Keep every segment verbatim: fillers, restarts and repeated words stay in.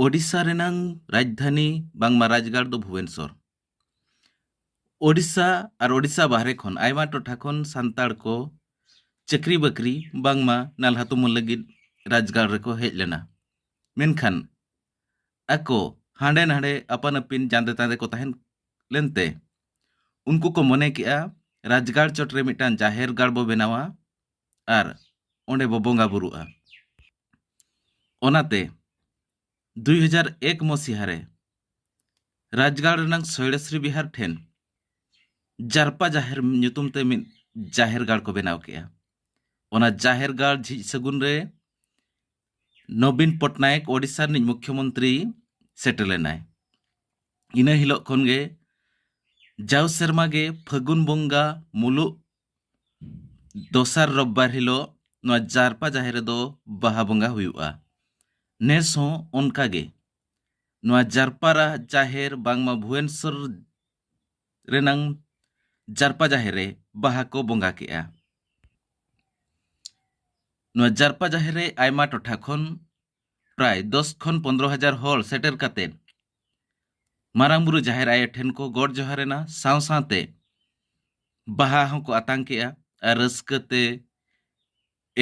ᱳᱰᱤᱥᱟ ᱨᱮᱱᱟᱝ ᱨᱟᱡᱽᱫᱷᱟᱱᱤ ᱵᱟᱝᱢᱟ ᱨᱟᱡᱽᱜᱟᱲ ᱫᱚ ᱵᱷᱩᱵᱚᱱᱮᱥᱚᱨ᱾ ᱳᱰᱤᱥᱟ ᱟᱨ ᱳᱰᱤᱥᱟ ᱵᱟᱦᱨᱮ ᱠᱷᱚᱱ ᱟᱭᱢᱟ ᱴᱚᱴᱷᱟ ᱠᱷᱚᱱ ᱥᱟᱱᱛᱟᱲ ᱠᱚ ᱪᱟᱹᱠᱨᱤ ᱵᱟᱹᱠᱨᱤ ᱵᱟᱝᱢᱟ ᱱᱟᱞᱦᱟ ᱛᱩᱢᱟᱹᱞ ᱞᱟᱹᱜᱤᱫ ᱨᱟᱡᱽᱜᱟᱲ ᱨᱮᱠᱚ ᱦᱮᱡ ᱞᱮᱱᱟ᱾ ᱢᱮᱱᱠᱷᱟᱱ ᱟᱠᱚ ᱦᱟᱸᱰᱮ ᱱᱟᱰᱮ ᱟᱯᱟᱱ ᱟᱹᱯᱤᱱ ᱡᱟᱸᱫᱮ ᱛᱟᱸᱫᱮ ᱠᱚ ᱛᱟᱦᱮᱸ ᱞᱮᱱᱛᱮ ᱩᱱᱠᱩ ᱠᱚ ᱢᱚᱱᱮ ᱠᱮᱜᱼᱟ, ᱨᱟᱡᱽᱜᱟᱲ ᱪᱚᱴᱨᱮ ᱢᱤᱫᱴᱟᱝ ᱡᱟᱦᱮᱨ ᱜᱟᱲ ᱵᱚ ᱵᱮᱱᱟᱣᱟ ᱟᱨ ᱚᱸᱰᱮ ᱵᱚ ᱵᱚᱸᱜᱟ ᱵᱩᱨᱩᱜᱼᱟ᱾ ᱚᱱᱟᱛᱮ ᱫᱩᱭ ᱦᱟᱡᱟᱨ ᱮᱠ ᱢᱚᱥᱤᱦᱟ ᱨᱮ ᱨᱟᱡᱽᱜᱟᱲ ᱨᱮᱱᱟᱝ ᱥᱚᱭᱲᱮᱥᱨᱤ ᱵᱤᱦᱟᱨ ᱴᱷᱮᱱ ᱡᱟᱨᱯᱟ ᱡᱟᱦᱮᱨ ᱧᱩᱛᱩᱢ ᱛᱮ ᱢᱤᱫ ᱡᱟᱦᱮᱨ ᱜᱟᱲ ᱠᱚ ᱵᱮᱱᱟᱣ ᱠᱮᱜᱼᱟ᱾ ᱚᱱᱟ ᱡᱟᱦᱮᱨ ᱜᱟᱲ ᱡᱷᱤᱡ ᱥᱟᱹᱜᱩᱱ ᱨᱮ ᱱᱚᱵᱤᱱ ᱯᱚᱴᱱᱟᱭᱮᱠ ᱳᱰᱤᱥᱟ ᱨᱤᱱᱤᱡ ᱢᱩᱠᱷᱭᱚᱢᱚᱱᱛᱨᱤ ᱥᱮᱴᱮᱨ ᱞᱮᱱᱟᱭ᱾ ᱤᱱᱟᱹ ᱦᱤᱞᱳᱜ ᱠᱷᱚᱱ ᱜᱮ ᱡᱟᱣ ᱥᱮᱨᱢᱟ ᱜᱮ ᱯᱷᱟᱹᱜᱩᱱ ᱵᱚᱸᱜᱟ ᱢᱩᱞᱩᱜ ᱫᱚᱥᱟᱨ ᱨᱚᱵᱤᱵᱟᱨ ᱦᱤᱞᱳᱜ ᱱᱚᱣᱟ ᱡᱟᱨᱯᱟ ᱡᱟᱦᱮᱨ ᱨᱮᱫᱚ ᱵᱟᱦᱟ ᱵᱚᱸᱜᱟ ᱦᱩᱭᱩᱜᱼᱟ᱾ ᱱᱮᱥ ᱦᱚᱸ ᱚᱱᱠᱟ ᱜᱮ ᱱᱚᱣᱟ ᱡᱟᱨᱯᱟ ᱨᱟ-, ᱡᱟᱦᱮᱨ ᱵᱟᱝᱢᱟ ᱵᱷᱩᱵᱚᱱᱮᱥᱚᱨ ᱨᱮᱱᱟᱝ ᱡᱟᱨᱯᱟ ᱡᱟᱦᱮᱨ ᱨᱮ ᱵᱟᱦᱟ ᱠᱚ ᱵᱚᱸᱜᱟ ᱠᱮᱜᱼᱟ᱾ ᱱᱚᱣᱟ ᱡᱟᱨᱯᱟ ᱡᱟᱦᱮᱨ ᱨᱮ ᱟᱭᱢᱟ ᱴᱚᱴᱷᱟ ᱠᱷᱚᱱ ᱯᱨᱟᱭ ᱫᱚᱥ ᱠᱷᱚᱱ ᱯᱚᱱᱫᱽᱨᱚ ᱦᱟᱡᱟᱨ ᱦᱚᱲ ᱥᱮᱴᱮᱨ ᱠᱟᱛᱮ ᱢᱟᱨᱟᱝ ᱵᱩᱨᱩ ᱡᱟᱦᱮᱨ ᱟᱭᱳ ᱴᱷᱮᱱ ᱠᱚ ᱜᱚᱰ ᱡᱚᱦᱟᱨ ᱮᱱᱟ᱾ ᱥᱟᱶ ᱥᱟᱶᱛᱮ ᱵᱟᱦᱟ ᱦᱚᱸᱠᱚ ᱟᱛᱟᱝ ᱠᱮᱜᱼᱟ ᱟᱨ ᱨᱟᱹᱥᱠᱟᱹ ᱛᱮ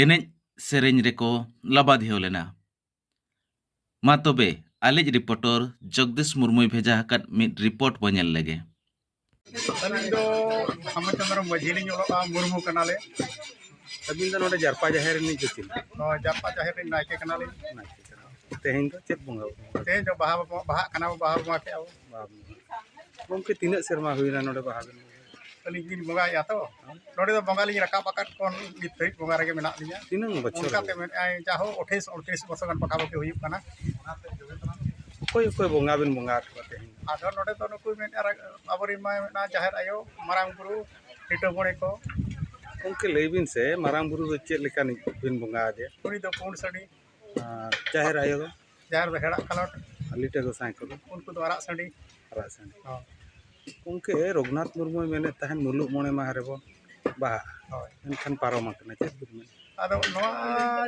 ᱮᱱᱮᱡ ᱥᱮᱨᱮᱧ ᱨᱮᱠᱚ ᱞᱟᱵᱟᱫᱷᱤᱭᱟᱹᱣ ᱞᱮᱱᱟ᱾ ᱢᱟ ᱛᱚᱵᱮ ᱟᱞᱮᱡ ᱨᱤᱯᱳᱨᱴᱚᱨ ᱡᱚᱜᱽᱫᱤᱥ ᱢᱩᱨᱢᱩᱭ ᱵᱷᱮᱡᱟ ᱟᱠᱟᱫ ᱢᱤᱫ ᱨᱤᱯᱳᱨᱴ ᱵᱚ ᱧᱮᱞ ᱞᱮᱜᱮ᱾ ᱟᱹᱞᱤᱧ ᱫᱚ ᱠᱷᱟᱢᱚᱪᱚᱸᱫᱽᱨᱚ ᱢᱟᱹᱡᱷᱤ ᱞᱤᱧ ᱚᱞᱚᱜᱼᱟ, ᱢᱩᱨᱢᱩ ᱠᱟᱱᱟᱞᱮ᱾ ᱟᱹᱵᱤᱱ ᱫᱚ ᱱᱚᱰᱮ ᱡᱟᱨᱯᱟ ᱡᱟᱦᱮᱨ ᱨᱤᱱᱤᱡ ᱜᱮ ᱪᱮᱫ? ᱱᱚᱣᱟ ᱡᱟᱨᱯᱟ ᱡᱟᱦᱮᱨ ᱨᱤᱱ ᱱᱟᱭᱠᱮ ᱠᱟᱱᱟᱞᱤᱧ᱾ ᱱᱟᱭᱠᱮ ᱠᱟᱱᱟ᱾ ᱛᱮᱦᱮᱧ ᱫᱚ ᱪᱮᱫ ᱵᱚᱸᱜᱟ ᱵᱩᱨᱩ? ᱛᱮᱦᱮᱧ ᱫᱚ ᱵᱟᱦᱟ ᱵᱚ ᱵᱟᱦᱟᱜ ᱠᱟᱱᱟ ᱵᱚ, ᱵᱟᱦᱟ ᱵᱚᱸᱜᱟ ᱠᱮᱜᱼᱟ ᱵᱚ᱾ ᱵᱟᱦᱟ ᱵᱚᱸᱜᱟ᱾ ᱜᱚᱢᱠᱮ, ᱛᱤᱱᱟᱹᱜ ᱥᱮᱨᱢᱟ ᱦᱩᱭᱱᱟ ᱱᱚᱰᱮ ᱵᱟᱦᱟ ᱵᱮᱱ ᱵᱚᱸᱜᱟᱭᱟ? ᱟᱹᱞᱤᱧ ᱵᱤᱱ ᱵᱚᱸᱜᱟᱭᱮᱜᱼᱟ ᱛᱚ? ᱦᱮᱸ᱾ ᱱᱚᱰᱮ ᱫᱚ ᱵᱚᱸᱜᱟ ᱞᱤᱧ ᱨᱟᱠᱟᱵ ᱟᱠᱟᱫ ᱠᱷᱚᱱ ᱱᱤᱛ ᱫᱷᱟᱹᱵᱤᱡ ᱵᱚᱸᱜᱟ ᱨᱮᱜᱮ ᱢᱮᱱᱟᱜ ᱞᱤᱧᱟ᱾ ᱛᱤᱱᱟᱹᱝ ᱵᱚᱪᱷᱚᱨ ᱚᱱᱠᱟᱛᱮ ᱦᱩᱭᱱᱟ? ᱢᱮᱱᱮᱫᱼᱟᱭ, ᱡᱟᱦᱳ ᱟᱴᱷᱟᱥ ᱩᱱᱛᱨᱤᱥ ᱵᱚᱪᱷᱚᱨ ᱜᱟᱱ ᱯᱟᱠᱟᱯᱟᱠᱤ ᱦᱩᱭᱩᱜ ᱠᱟᱱᱟ᱾ ᱚᱠᱚᱭ ᱚᱠᱚᱭ ᱵᱚᱸᱜᱟ ᱵᱤᱱ ᱵᱚᱸᱜᱟ ᱟᱠᱟᱫ ᱠᱚᱣᱟ ᱛᱮᱦᱮᱧ? ᱟᱫᱚ ᱱᱚᱰᱮ ᱫᱚ ᱱᱩᱠᱩ ᱢᱮᱱᱮᱫᱼᱟ, ᱟᱵᱚᱨᱮᱱ ᱢᱟ ᱢᱮᱱᱟᱜᱼᱟ ᱡᱟᱦᱮᱨ ᱟᱭᱳ, ᱢᱟᱨᱟᱝ ᱵᱩᱨᱩ, ᱞᱤᱴᱟᱹ ᱢᱚᱬᱮ ᱠᱚ᱾ ᱜᱚᱢᱠᱮ, ᱞᱟᱹᱭ ᱵᱤᱱ ᱥᱮ, ᱢᱟᱨᱟᱝ ᱵᱩᱨᱩ ᱫᱚ ᱪᱮᱫ ᱞᱮᱠᱟᱱᱤᱡ ᱵᱤᱱ ᱵᱚᱸᱜᱟ ᱟᱫᱮᱭᱟ? ᱩᱱᱤ ᱫᱚ ᱯᱩᱸᱰ ᱥᱟᱺᱰᱤ᱾ ᱟᱨ ᱡᱟᱦᱮᱨ ᱟᱭᱳ ᱫᱚ? ᱡᱟᱦᱮᱨ ᱫᱚ ᱦᱮᱲᱟᱜ ᱠᱟᱞᱚᱴ᱾ ᱟᱨ ᱞᱤᱴᱟᱹ ᱜᱚᱸᱥᱟᱭ ᱠᱚᱫᱚ? ᱩᱱᱠᱩ ᱫᱚ ᱟᱨᱟᱜ ᱥᱟᱺᱰᱤ᱾ ᱟᱨᱟᱜ ᱥᱟᱺᱰᱤ᱾ ᱦᱚᱸ᱾ ᱜᱚᱢᱠᱮ, ᱨᱚᱜᱷᱩᱱᱟᱛᱷ ᱢᱩᱨᱢᱩᱭ ᱢᱮᱱᱮᱫ ᱛᱟᱦᱮᱱ ᱢᱩᱞᱩᱜ ᱢᱚᱬᱮ ᱢᱟᱦᱟ ᱨᱮᱵᱚ ᱵᱟᱦᱟᱜᱼᱟ᱾ ᱦᱳᱭ᱾ ᱢᱮᱱᱠᱷᱟᱱ ᱯᱟᱨᱚᱢ ᱟᱠᱟᱱᱟ, ᱪᱮᱫ ᱵᱤᱱ ᱢᱮᱱᱟ? ᱟᱫᱚ ᱱᱚᱣᱟ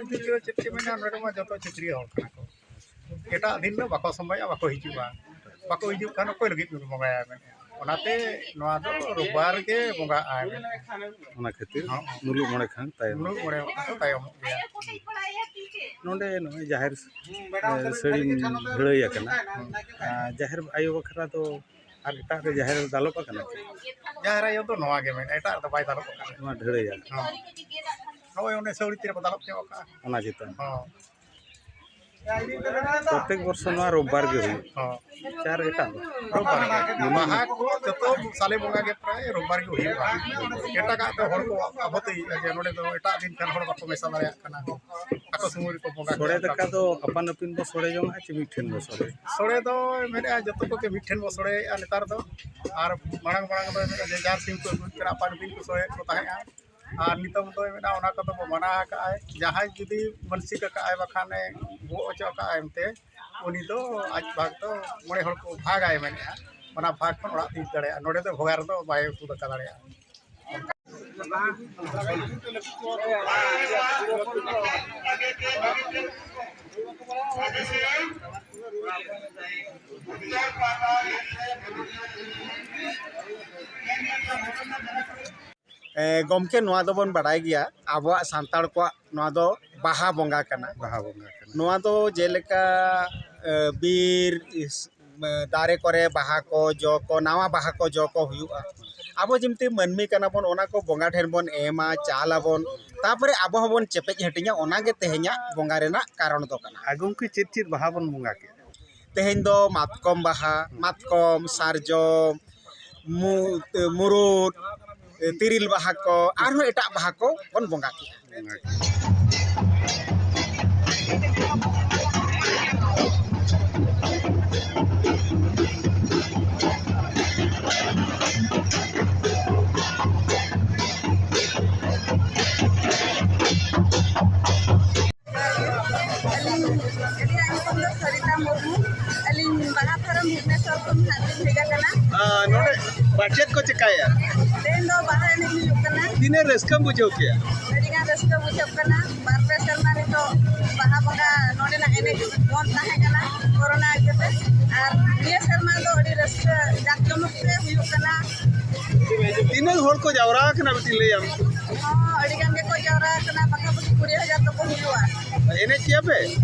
ᱤᱫᱤ ᱛᱮ ᱪᱮᱫ ᱠᱚ ᱢᱮᱱᱟ, ᱱᱚᱰᱮ ᱢᱟ ᱡᱚᱛᱚ ᱪᱷᱟᱹᱛᱨᱤᱭᱟᱹ ᱦᱚᱲ ᱠᱟᱱᱟ ᱠᱚ᱾ ᱮᱴᱟᱜ ᱫᱤᱱ ᱫᱚ ᱵᱟᱠᱚ ᱥᱚᱢᱚᱭᱚᱜᱼᱟ, ᱵᱟᱠᱚ ᱦᱤᱡᱩᱜᱼᱟ᱾ ᱵᱟᱠᱚ ᱦᱤᱡᱩᱜ ᱠᱷᱟᱱ ᱚᱠᱚᱭ ᱞᱟᱹᱜᱤᱫ ᱵᱚᱱ ᱵᱚᱸᱜᱟᱭᱟ ᱢᱮᱱᱛᱮ᱾ ᱚᱱᱟᱛᱮ ᱱᱚᱣᱟ ᱫᱚ ᱨᱳᱵᱵᱟᱨ ᱜᱮ ᱵᱚᱸᱜᱟᱜᱼᱟ᱾ ᱚᱱᱟ ᱠᱷᱟᱹᱛᱤᱨ ᱦᱚᱸ᱾ ᱢᱩᱞᱩᱜ ᱢᱚᱬᱮ ᱠᱷᱟᱱ ᱛᱟᱭᱚᱢ᱾ ᱢᱩᱞᱩᱜ ᱢᱚᱬᱮ ᱠᱚ ᱛᱟᱭᱚᱢᱚᱜ ᱜᱮᱭᱟ᱾ ᱱᱚᱰᱮ ᱱᱚᱜᱼᱚᱭ ᱡᱟᱦᱮᱨ, ᱮ, ᱥᱟᱹᱲᱤᱢ ᱵᱷᱤᱲᱟᱹᱭ ᱟᱠᱟᱱᱟ᱾ ᱟᱨ ᱡᱟᱦᱮᱨ ᱟᱭᱳ ᱵᱟᱠᱷᱨᱟ ᱫᱚ ᱟᱨ ᱮᱴᱟᱜ ᱨᱮ ᱡᱟᱦᱮᱨ ᱨᱮ ᱫᱟᱞᱚᱵ ᱟᱠᱟᱱᱟ ᱪᱮ? ᱡᱟᱦᱮᱨ ᱟᱭᱳ ᱫᱚ ᱱᱚᱣᱟ ᱜᱮ ᱢᱮᱱᱟᱜᱼᱟ, ᱮᱴᱟᱜ ᱨᱮᱫᱚ ᱵᱟᱭ ᱫᱟᱞᱚᱵ ᱟᱠᱟᱱᱟ᱾ ᱱᱚᱣᱟ ᱰᱷᱟᱹᱲᱟᱹᱭᱟ᱾ ᱦᱚᱸ᱾ ᱱᱚᱜᱼᱚᱭ ᱚᱸᱰᱮ ᱥᱟᱹᱣᱲᱤ ᱛᱤ ᱨᱮᱠᱚ ᱫᱟᱞᱚᱵ ᱧᱚᱜ ᱟᱠᱟᱜᱼᱟ᱾ ᱚᱱᱟ ᱪᱮᱛᱟᱱ᱾ ᱦᱚᱸ᱾ ᱯᱨᱚᱛᱮᱠ ᱵᱚᱨᱥᱚ ᱱᱚᱣᱟ ᱨᱳᱵᱵᱟᱨ ᱜᱮ ᱦᱩᱭᱩᱜᱼᱟ᱾ ᱦᱚᱸ᱾ ᱪᱟᱨ ᱮᱴᱟᱜ ᱫᱚ? ᱨᱳᱵᱵᱟᱨ ᱜᱮ᱾ ᱵᱟᱦᱟ ᱠᱚ ᱡᱚᱛᱚ ᱥᱟᱞᱮ ᱵᱚᱸᱜᱟ ᱜᱮ ᱯᱨᱟᱭ ᱨᱳᱵᱵᱟᱨ ᱜᱮ ᱦᱩᱭᱩᱜᱼᱟ᱾ ᱮᱴᱟᱜᱟᱜ ᱫᱚ ᱦᱚᱲ ᱠᱚ ᱟᱵᱚ ᱛᱮ ᱤᱭᱟᱹ ᱡᱮ ᱱᱚᱰᱮ ᱫᱚ ᱮᱴᱟᱜ ᱫᱤᱱ ᱠᱷᱟᱱ ᱦᱚᱲ ᱵᱟᱠᱚ ᱢᱮᱥᱟ ᱫᱟᱲᱮᱭᱟᱜ ᱠᱟᱱᱟ᱾ ᱟᱠᱚ ᱥᱚᱢᱚᱭ ᱨᱮᱠᱚ ᱵᱚᱸᱜᱟ ᱥᱚᱲᱮ ᱠᱚᱣᱟ᱾ ᱫᱟᱠᱟ ᱫᱚ ᱟᱯᱟᱱ ᱟᱹᱯᱤᱱ ᱵᱚ ᱥᱚᱲᱮ ᱡᱚᱝᱟ ᱪᱮ ᱢᱤᱫ ᱴᱷᱮᱱ ᱵᱚ ᱥᱚᱲᱮ? ᱥᱚᱲᱮ ᱫᱚ ᱢᱮᱱᱮᱫᱼᱟ ᱡᱚᱛᱚ ᱠᱚᱜᱮ ᱢᱤᱫ ᱴᱷᱮᱱ ᱵᱚ ᱥᱚᱲᱮᱭᱮᱫᱼᱟ ᱱᱮᱛᱟᱨ ᱫᱚ᱾ ᱟᱨ ᱢᱟᱲᱟᱝ ᱢᱟᱲᱟᱝ ᱫᱚ ᱢᱮᱱᱮᱫᱼᱟ ᱡᱮ ᱡᱟᱨ ᱥᱤᱢ ᱠᱚ ᱟᱹᱜᱩᱭᱮᱫ ᱛᱟᱦᱮᱱᱟ, ᱟᱯᱟᱱ ᱟᱹᱯᱤᱱ ᱠᱚ ᱥᱚᱲᱮᱭᱮᱫ ᱠᱚ ᱛᱟᱦᱮᱸᱫᱼᱟ᱾ ᱟᱨ ᱱᱤᱛᱚᱝ ᱫᱚ ᱢᱮᱱᱟᱜᱼᱟ, ᱚᱱᱟ ᱠᱚᱫᱚ ᱵᱚ ᱢᱟᱱᱟ ᱟᱠᱟᱫᱼᱟ᱾ ᱡᱟᱦᱟᱸᱭ ᱡᱩᱫᱤ ᱢᱟᱹᱱᱥᱤᱠ ᱟᱠᱟᱫᱼᱟᱭ ᱵᱟᱠᱷᱟᱱᱮ ᱵᱚᱦᱚᱜ ᱚᱪᱚᱜ ᱟᱠᱟᱫᱼᱟᱭ ᱮᱱᱛᱮ, ᱩᱱᱤ ᱫᱚ ᱟᱡ ᱵᱷᱟᱜᱽ ᱫᱚ ᱢᱚᱬᱮ ᱦᱚᱲ ᱠᱚ ᱵᱷᱟᱜᱟᱭ ᱢᱮᱱᱮᱫᱼᱟ, ᱚᱱᱟ ᱵᱷᱟᱜᱽ ᱠᱷᱚᱱ ᱚᱲᱟᱜ ᱛᱮ ᱤᱫᱤ ᱫᱟᱲᱮᱭᱟᱜᱼᱟ᱾ ᱱᱚᱰᱮ ᱫᱚ ᱵᱷᱚᱜᱟᱨ ᱫᱚ ᱵᱟᱭ ᱩᱛᱩ ᱫᱟᱠᱟ ᱫᱟᱲᱮᱭᱟᱜᱼᱟ᱾ ᱮ, ᱜᱚᱢᱠᱮ, ᱱᱚᱣᱟ ᱫᱚᱵᱚᱱ ᱵᱟᱲᱟᱭ ᱜᱮᱭᱟ, ᱟᱵᱚᱣᱟᱜ ᱥᱟᱱᱛᱟᱲ ᱠᱚᱣᱟᱜ ᱱᱚᱣᱟ ᱫᱚ ᱵᱟᱦᱟ ᱵᱚᱸᱜᱟ ᱠᱟᱱᱟ᱾ ᱵᱟᱦᱟ ᱵᱚᱸᱜᱟ ᱠᱟᱱᱟ᱾ ᱱᱚᱣᱟ ᱫᱚ ᱡᱮᱞᱮᱠᱟ, ᱮ, ᱵᱤᱨ, ᱤᱥ-, ᱮ, ᱫᱟᱨᱮ ᱠᱚᱨᱮ ᱵᱟᱦᱟ ᱠᱚ, ᱡᱚ ᱠᱚ, ᱱᱟᱣᱟ ᱵᱟᱦᱟ ᱠᱚ, ᱡᱚ ᱠᱚ ᱦᱩᱭᱩᱜᱼᱟ᱾ ᱟᱵᱚ ᱡᱮᱢᱛᱤ ᱢᱟᱹᱱᱢᱤ ᱠᱟᱱᱟ ᱵᱚᱱ, ᱚᱱᱟ ᱠᱚ ᱵᱚᱸᱜᱟ ᱴᱷᱮᱱ ᱵᱚᱱ ᱮᱢᱟ, ᱪᱟᱞ ᱟᱵᱚᱱ, ᱛᱟᱯᱚᱨᱮ ᱟᱵᱚ ᱦᱚᱸᱵᱚᱱ ᱪᱮᱯᱮᱡ ᱦᱟᱹᱴᱤᱧᱟ᱾ ᱚᱱᱟ ᱜᱮ ᱛᱮᱦᱮᱧᱟᱜ ᱵᱚᱸᱜᱟ ᱨᱮᱱᱟᱜ ᱠᱟᱨᱚᱱ ᱫᱚ ᱠᱟᱱᱟ᱾ ᱟᱨ ᱜᱚᱢᱠᱮ, ᱪᱮᱫ ᱪᱮᱫ ᱵᱟᱦᱟ ᱵᱚᱱ ᱵᱚᱸᱜᱟ ᱠᱮᱫᱼᱟ? ᱛᱮᱦᱮᱧ ᱫᱚ ᱢᱟᱛᱠᱚᱢ ᱵᱟᱦᱟ, ᱢᱟᱛᱠᱚᱢ, ᱥᱟᱨᱡᱚᱢ, ᱢᱩ-, ᱢᱩᱨᱩᱫ, ᱛᱤᱨᱤᱞ ᱵᱟᱦᱟ ᱠᱚ, ᱟᱨᱦᱚᱸ ᱮᱴᱟᱜ ᱵᱟᱦᱟ ᱠᱚ ᱵᱚᱱ ᱵᱚᱸᱜᱟ ᱠᱮᱜᱼᱟ᱾ ᱟᱹᱞᱤᱧ, ᱟᱹᱞᱤᱧᱟᱜ ᱧᱩᱛᱩᱢ ᱫᱚ ᱥᱚᱨᱤᱛᱟ ᱢᱩᱨᱢᱩ᱾ ᱟᱹᱞᱤᱧ ᱵᱟᱦᱟ ᱯᱷᱟᱨᱢ ᱵᱷᱩᱵᱽᱱᱮᱥᱚᱨ ᱠᱷᱚᱱ ᱦᱟᱸᱜ ᱞᱤᱧ ᱦᱮᱡ ᱟᱠᱟᱱᱟ᱾ ᱟᱨ ᱱᱚᱰᱮ ᱪᱮᱫ ᱠᱚ ᱪᱮᱠᱟᱭᱟ? ᱛᱮᱦᱮᱧ ᱫᱚ ᱵᱟᱦᱟ ᱮᱱᱮᱡ ᱦᱩᱭᱩᱜ ᱠᱟᱱᱟ᱾ ᱛᱤᱱᱟᱹᱜ ᱨᱟᱹᱥᱠᱟᱹᱢ ᱵᱩᱡᱷᱟᱹᱣ ᱠᱮᱜᱼᱟ? ᱟᱹᱰᱤᱜᱟᱱ ᱨᱟᱹᱥᱠᱟᱹ᱾ ᱨᱟᱹᱥᱠᱟᱹ ᱵᱩᱡᱷᱟᱹᱜ ᱠᱟᱱᱟ᱾ ᱵᱟᱨ ᱯᱮ ᱥᱮᱨᱢᱟ ᱱᱤᱛᱚᱜ ᱵᱟᱦᱟ ᱵᱚᱸᱜᱟ ᱱᱚᱰᱮᱱᱟᱜ ᱮᱱᱮᱡ ᱵᱚᱱᱫ ᱛᱟᱦᱮᱸ ᱠᱟᱱᱟ ᱠᱳᱨᱳᱱᱟ ᱤᱭᱟᱹᱛᱮ, ᱟᱨ ᱱᱤᱭᱟᱹ ᱥᱮᱨᱢᱟ ᱫᱚ ᱟᱹᱰᱤ ᱨᱟᱹᱥᱠᱟᱹ ᱡᱟᱠ ᱡᱚᱢᱚᱠ ᱛᱮ ᱦᱩᱭᱩᱜ ᱠᱟᱱᱟ᱾ ᱛᱤᱱᱟᱹᱜ ᱦᱚᱲ ᱠᱚ ᱡᱟᱣᱨᱟ ᱟᱠᱟᱱᱟ ᱵᱤᱴᱤ, ᱞᱟᱹᱭᱟᱢ? ᱦᱚᱸ, ᱟᱹᱰᱤ ᱜᱟᱱ ᱜᱮᱠᱚ ᱡᱟᱣᱨᱟ ᱟᱠᱟᱱᱟ, ᱯᱟᱠᱟᱯᱟᱠᱤ ᱠᱩᱲᱤ ᱦᱟᱡᱟᱨ ᱫᱚᱠᱚ ᱦᱩᱭᱩᱜᱼᱟ᱾ ᱮᱱᱮᱡ ᱠᱮᱭᱟ ᱯᱮ?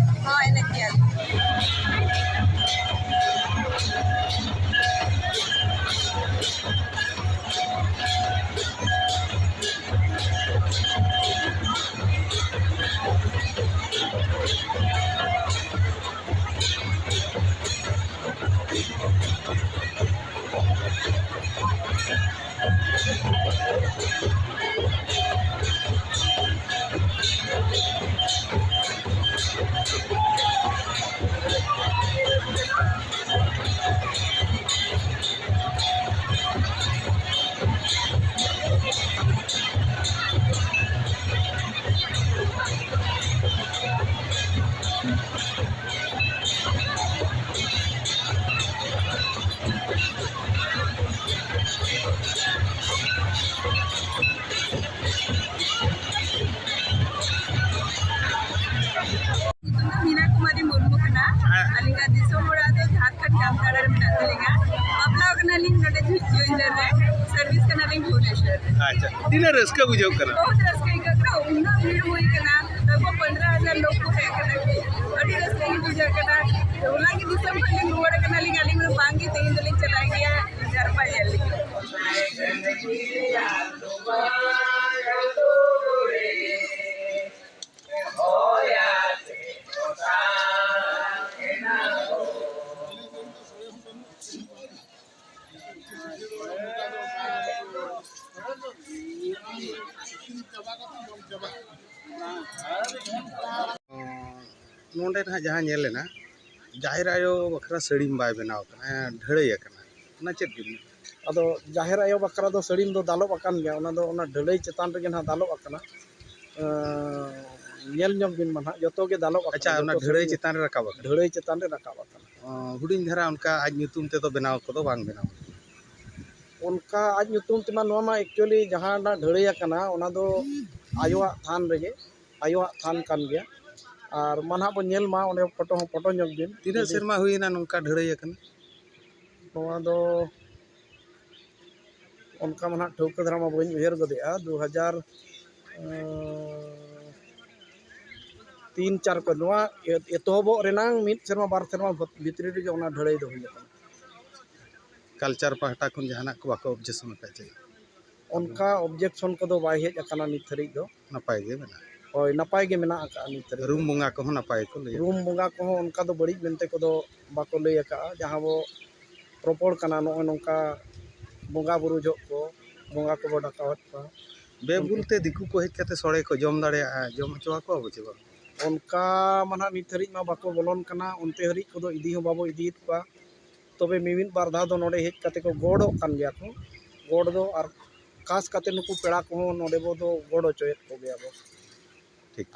ᱦᱚᱸ, ᱮᱱᱮᱡ ᱠᱮᱭᱟ ᱞᱮ᱾ ᱧᱩᱛᱩᱢ ᱫᱚ ᱢᱤᱱᱟ ᱠᱩᱢᱟᱨᱤ ᱢᱩᱨᱢᱩ ᱠᱟᱱᱟ᱾ ᱦᱮᱸ᱾ ᱟᱹᱞᱤᱧᱟᱜ ᱫᱤᱥᱚᱢ ᱚᱲᱟᱜ ᱫᱚ ᱡᱷᱟᱨᱠᱷᱚᱸᱰ ᱡᱟᱢᱛᱟᱲᱟ ᱨᱮ ᱢᱮᱱᱟᱜ ᱛᱟᱹᱞᱤᱧᱟ᱾ ᱵᱟᱯᱞᱟ ᱠᱟᱱᱟᱞᱤᱧ ᱱᱚᱰᱮ ᱡᱷᱤᱡ ᱡᱚᱭᱮᱱᱫᱟᱨ ᱨᱮ, ᱥᱟᱨᱵᱷᱤᱥ ᱠᱟᱱᱟᱞᱤᱧ ᱵᱷᱩᱵᱽᱱᱮᱥᱚᱨ ᱨᱮ᱾ ᱟᱪᱪᱷᱟ, ᱛᱤᱱᱟᱹᱜ ᱨᱟᱹᱥᱠᱟᱹ ᱵᱩᱡᱷᱟᱹᱜ ᱠᱟᱱᱟ? ᱵᱚᱦᱩᱛ ᱨᱟᱹᱥᱠᱟᱹ ᱟᱹᱭᱠᱟᱹᱜ ᱠᱟᱱᱟ, ᱩᱱᱟᱹᱜ ᱵᱷᱤᱲ ᱦᱩᱭ ᱠᱟᱱᱟ, ᱞᱟᱜᱽ ᱵᱷᱟᱜᱽ ᱯᱚᱱᱫᱽᱨᱚ ᱦᱟᱡᱟᱨ ᱞᱳᱠ ᱠᱚ ᱦᱮᱡ ᱠᱟᱱᱟ ᱠᱤ, ᱟᱹᱰᱤ ᱨᱟᱹᱥᱠᱟᱹ ᱜᱮ ᱵᱩᱡᱷᱟᱹᱜ ᱠᱟᱱᱟ᱾ ᱚᱱᱟᱜᱮ ᱫᱤᱥᱚᱢ ᱠᱷᱚᱱ ᱞᱤᱧ ᱨᱩᱣᱟᱹᱲ ᱠᱟᱱᱟᱞᱤᱧ, ᱟᱹᱞᱤᱧ ᱫᱚ ᱵᱟᱝ ᱜᱮ ᱛᱮᱦᱮᱧ ᱫᱚᱞᱤᱧ ᱪᱟᱞᱟᱜ ᱜᱮᱭᱟ ᱡᱟᱨᱯᱟ ᱧᱮᱞ ᱞᱟᱹᱜᱤᱫ᱾ ᱱᱚᱰᱮ ᱱᱟᱦᱟᱜ ᱡᱟᱦᱟᱸ ᱧᱮᱞ ᱮᱱᱟ, ᱡᱟᱦᱮᱨ ᱟᱭᱳ ᱵᱟᱠᱷᱨᱟ ᱥᱟᱹᱲᱤᱢ ᱵᱟᱭ ᱵᱮᱱᱟᱣ ᱠᱟᱱᱟ, ᱦᱮᱸ, ᱰᱷᱟᱹᱲᱟᱹᱭ ᱟᱠᱟᱱᱟ, ᱚᱱᱟ ᱪᱮᱫ ᱵᱤᱱ ᱢᱮᱱᱟ? ᱟᱫᱚ ᱡᱟᱦᱮᱨ ᱟᱭᱳ ᱵᱟᱠᱷᱨᱟ ᱫᱚ ᱥᱟᱹᱲᱤᱢ ᱫᱚ ᱫᱟᱞᱚᱵ ᱟᱠᱟᱱ ᱜᱮᱭᱟ, ᱚᱱᱟ ᱫᱚ ᱚᱱᱟ ᱰᱷᱟᱹᱲᱟᱹᱭ ᱪᱮᱛᱟᱱ ᱨᱮᱜᱮ ᱱᱟᱦᱟᱜ ᱫᱟᱞᱚᱵ ᱟᱠᱟᱱᱟ᱾ ᱮᱸ, ᱧᱮᱞ ᱧᱚᱜ ᱵᱤᱱ ᱢᱟ ᱱᱟᱦᱟᱜ, ᱡᱚᱛᱚ ᱜᱮ ᱫᱟᱞᱚᱵ ᱟᱪᱪᱷᱟ, ᱟᱠᱟᱱᱟ, ᱚᱱᱟ ᱡᱚᱛᱚ ᱰᱷᱟᱹᱲᱟᱹᱭ ᱥᱟᱹᱲᱤᱢ ᱪᱮᱛᱟᱱ ᱨᱮ ᱨᱟᱠᱟᱵ ᱟᱠᱟᱱᱟ? ᱰᱷᱟᱹᱲᱟᱹᱭ ᱪᱮᱛᱟᱱ ᱨᱮ ᱨᱟᱠᱟᱵ ᱟᱠᱟᱱᱟ᱾ ᱚ, ᱦᱩᱰᱤᱧ ᱫᱷᱟᱨᱟ ᱚᱱᱠᱟ ᱟᱡ ᱧᱩᱛᱩᱢ ᱛᱮᱫᱚ ᱵᱮᱱᱟᱣ ᱠᱚᱫᱚ ᱵᱟᱝ ᱵᱮᱱᱟᱣ ᱟᱠᱟᱱᱟ? ᱚᱱᱠᱟ ᱟᱡ ᱧᱩᱛᱩᱢ ᱛᱮᱢᱟ ᱱᱚᱣᱟ ᱢᱟ actually ᱡᱟᱦᱟᱸ ᱚᱱᱟ ᱰᱷᱟᱹᱲᱟᱹᱭ ᱟᱠᱟᱱᱟ, ᱚᱱᱟ ᱫᱚ ᱟᱭᱳᱣᱟᱜ ᱛᱷᱟᱱ ᱨᱮᱜᱮ, ᱟᱭᱳᱣᱟᱜ ᱛᱷᱟᱱ ᱠᱟᱱ ᱜᱮᱭᱟ᱾ ᱟᱨ ᱢᱟ ᱱᱟᱦᱟᱜ ᱵᱚᱱ ᱧᱮᱞ ᱢᱟ, ᱚᱸᱰᱮ ᱯᱷᱳᱴᱳ ᱦᱚᱸ ᱯᱷᱳᱴᱳ ᱧᱚᱜ ᱵᱤᱱ᱾ ᱛᱤᱱᱟᱹᱜ ᱡᱩᱫᱤ ᱥᱮᱨᱢᱟ ᱦᱩᱭᱮᱱᱟ ᱱᱚᱝᱠᱟ ᱰᱷᱟᱹᱲᱟᱹᱭ ᱟᱠᱟᱱᱟ? ᱱᱚᱣᱟ ᱫᱚ ᱚᱱᱠᱟ ᱢᱟ ᱱᱟᱦᱟᱜ ᱴᱷᱟᱹᱣᱠᱟᱹ ᱫᱷᱟᱨᱟ ᱢᱟ ᱵᱟᱹᱧ ᱩᱭᱦᱟᱹᱨ ᱜᱚᱫᱮᱜᱼᱟ᱾ ᱫᱩ ᱦᱟᱡᱟᱨ ᱛᱤᱱ ᱪᱟᱨ ᱠᱚ, ᱱᱚᱣᱟ ᱮ-, ᱮᱛᱚᱦᱚᱵᱚᱜ ᱨᱮᱱᱟᱝ ᱢᱤᱫ ᱥᱮᱨᱢᱟ ᱵᱟᱨ ᱥᱮᱨᱢᱟ ᱵᱷᱤᱛ-, ᱵᱷᱤᱛᱨᱤ ᱨᱮᱜᱮ ᱚᱱᱟ ᱰᱷᱟᱹᱲᱟᱹᱭ ᱫᱚ ᱦᱩᱭ ᱟᱠᱟᱱᱟ᱾ ᱠᱟᱞᱪᱟᱨ ᱯᱟᱦᱴᱟ ᱠᱷᱚᱱ ᱡᱟᱦᱟᱱᱟᱜ ᱠᱚ ᱵᱟᱠᱚ ᱚᱵᱡᱮᱠᱥᱚᱱ ᱟᱠᱟᱫ ᱪᱮ? ᱚᱱᱠᱟ ᱚᱵᱡᱮᱠᱥᱚᱱ ᱠᱚᱫᱚ ᱵᱟᱭ ᱦᱮᱡ ᱟᱠᱟᱱᱟ ᱱᱤᱛ ᱫᱷᱟᱹᱨᱤᱡ ᱫᱚ᱾ ᱱᱟᱯᱟᱭ ᱜᱮ ᱢᱮᱱᱟᱜᱼᱟ᱾ ᱦᱳᱭ, ᱱᱟᱯᱟᱭ ᱜᱮ ᱢᱮᱱᱟᱜ ᱟᱠᱟᱫᱼᱟ ᱱᱤᱛ ᱫᱷᱟᱹᱨᱤᱡ ᱨᱩᱢ ᱫᱚ᱾ ᱵᱚᱸᱜᱟ ᱠᱚᱦᱚᱸ ᱱᱟᱯᱟᱭ ᱜᱮᱠᱚ ᱞᱟᱹᱭ ᱨᱩᱢ ᱟᱠᱟᱫᱼᱟ᱾ ᱵᱚᱸᱜᱟ ᱠᱚᱦᱚᱸ ᱚᱱᱠᱟ ᱫᱚ ᱵᱟᱹᱲᱤᱡ ᱢᱮᱱᱛᱮ ᱠᱚᱫᱚ ᱵᱟᱠᱚ ᱞᱟᱹᱭ ᱟᱠᱟᱫᱼᱟ᱾ ᱡᱟᱦᱟᱸ ᱵᱚ ᱨᱚᱯᱚᱲ ᱠᱟᱱᱟ, ᱱᱚᱜᱼᱚᱭ ᱱᱚᱝᱠᱟ ᱵᱚᱸᱜᱟ ᱵᱩᱨᱩ ᱡᱚᱦᱚᱜ ᱠᱚ, ᱵᱚᱸᱜᱟ ᱠᱚᱵᱚ ᱰᱟᱠᱟᱣᱮᱫ ᱠᱚᱣᱟ᱾ ᱵᱮᱵᱩᱞ ᱛᱮ ᱫᱤᱠᱩ ᱠᱚ ᱦᱮᱡ ᱠᱟᱛᱮ ᱥᱚᱲᱮ ᱠᱚ ᱡᱚᱢ ᱫᱟᱲᱮᱭᱟᱜᱼᱟ, ᱡᱚᱢ ᱦᱚᱪᱚ ᱟᱠᱚᱣᱟ ᱵᱚ ᱪᱮ ᱵᱟᱝ? ᱚᱱᱠᱟ ᱢᱟ ᱱᱟᱦᱟᱜ ᱱᱤᱛ ᱫᱷᱟᱹᱨᱤᱡ ᱢᱟ ᱵᱟᱠᱚ ᱵᱚᱞᱚᱱ ᱠᱟᱱᱟ, ᱚᱱᱛᱮ ᱦᱟᱹᱨᱤᱡ ᱠᱚᱫᱚ ᱤᱫᱤ ᱦᱚᱸ ᱵᱟᱵᱚ ᱤᱫᱤᱭᱮᱫ ᱠᱚᱣᱟ᱾ ᱛᱚᱵᱮ ᱢᱤᱢᱤᱫ ᱵᱟᱨ ᱫᱷᱟᱣ ᱫᱚ ᱱᱚᱰᱮ ᱦᱮᱡ ᱠᱟᱛᱮ ᱠᱚ ᱜᱚᱰᱚᱜ ᱠᱟᱱ ᱜᱮᱭᱟ ᱠᱚ, ᱜᱚᱰ ᱫᱚ᱾ ᱟᱨ ᱠᱷᱟᱥ ᱠᱟᱛᱮ ᱱᱩᱠᱩ ᱯᱮᱲᱟ ᱠᱚᱦᱚᱸ ᱱᱚᱰᱮ ᱵᱚ ᱫᱚ ᱜᱚᱰ ᱦᱚᱪᱚᱭᱮᱫ ᱠᱚᱜᱮᱭᱟ ᱵᱚ᱾ ᱴᱷᱤᱠ᱾